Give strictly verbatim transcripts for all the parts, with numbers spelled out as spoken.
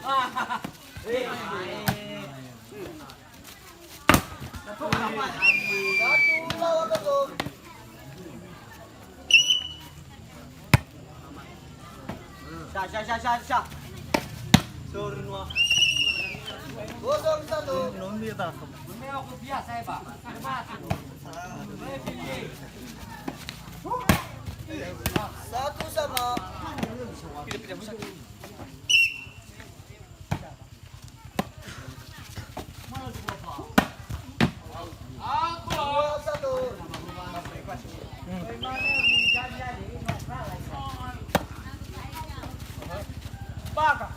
Sya, sya, sya, sya, sya. Sorry, Nua. Kosong satu. Nua, Nua, tak. Memang aku biasa, ya, Pak. Satu sama. Dua satu. Baka.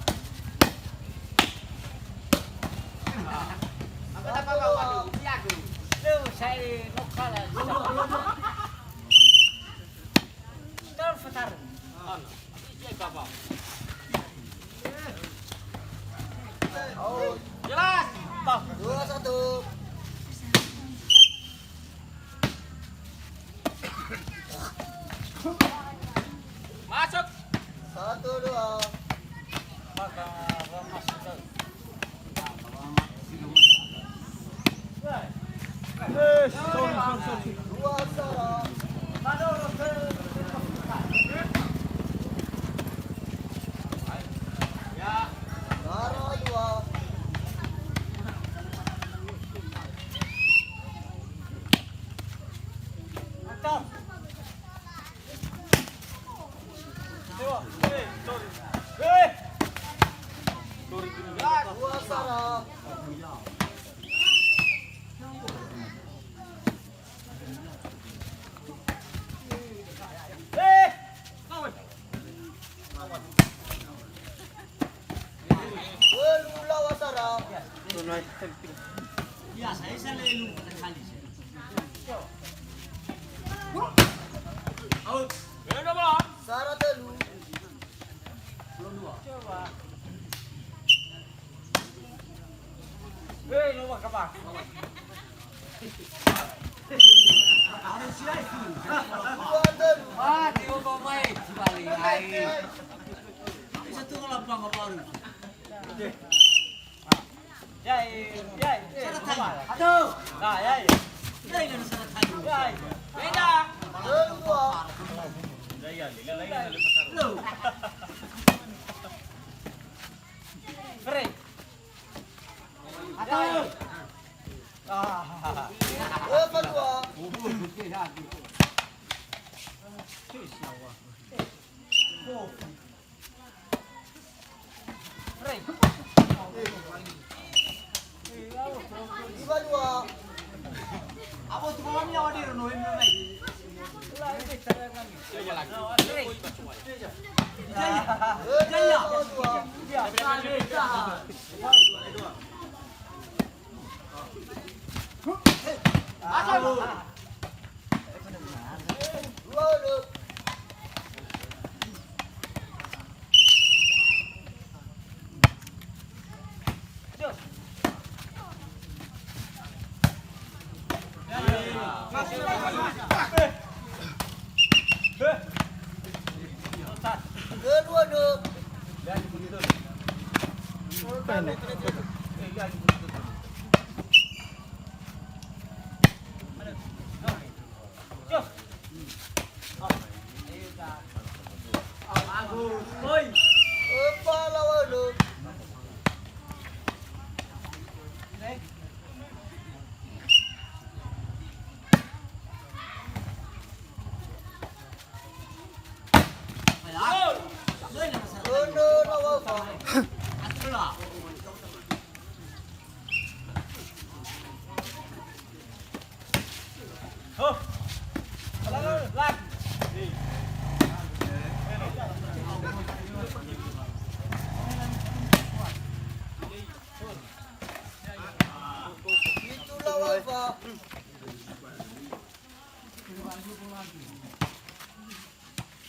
Terus fatar. Jelas. Dua satu. Masuk. Satu dua. Eh, sorry, sorry, sorry. Dua sama. Dara dua. Dua sama. Wolu lawan sara. Sara telu. Hei, no, Bang, Bang. Harus ya itu. Wah, tiba pemain, si paling lain. Bisa tuh lapang apa harus? Ya, ya, ya. Syarat tadi. Aduh. Nah, ya, ya. Ya, ini syarat tadi. Ya, ya. Beda. Loh. Keren. Atau. Ah. Apa dua? Keren. Lima dua. Apa tu, bawahnya hadir, no, ini, no. Jaya. Jaya. Masuk.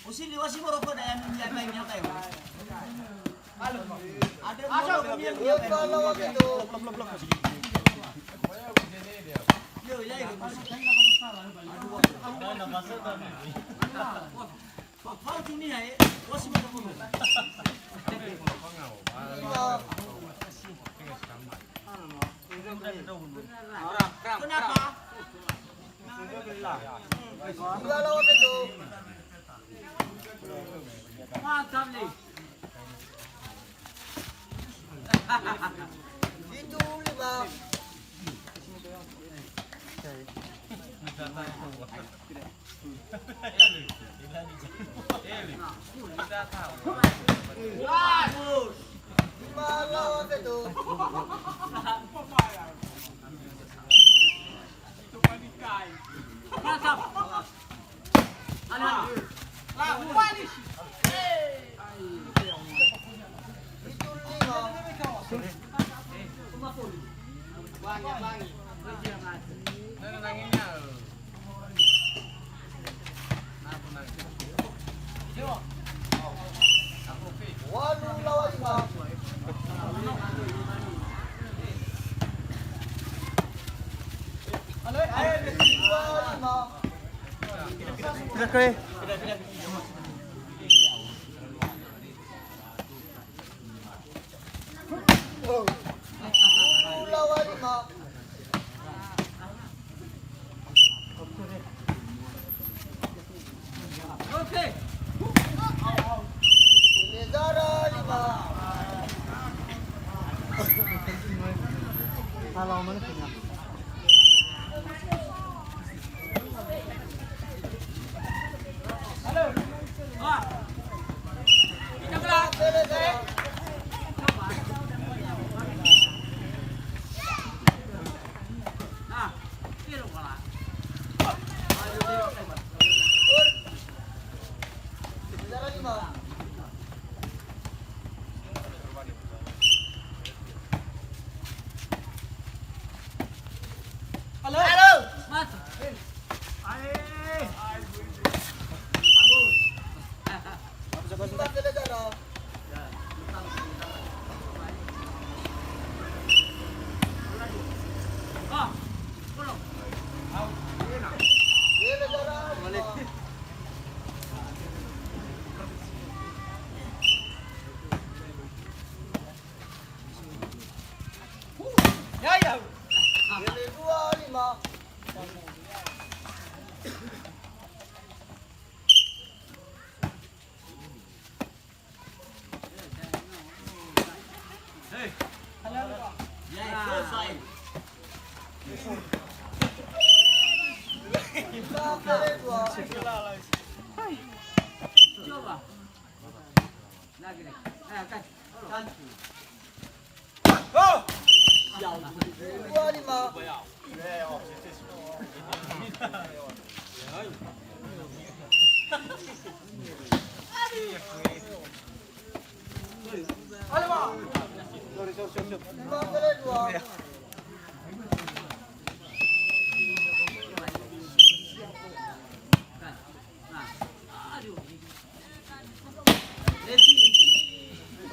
Usi liwasi moroko daya mimi abai mi abai. Ada moroko mi abai. Yo, ya, yo. Apa dunia, eh? Wasi moroko. Fitu lima. Lima lawan satu. Mantap.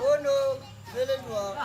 Ono, mele dua. Mele dua, ono.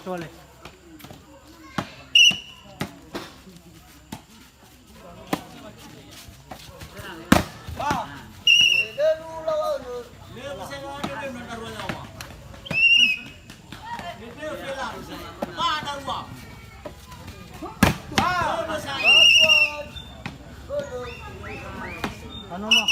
Tole. Anu, no.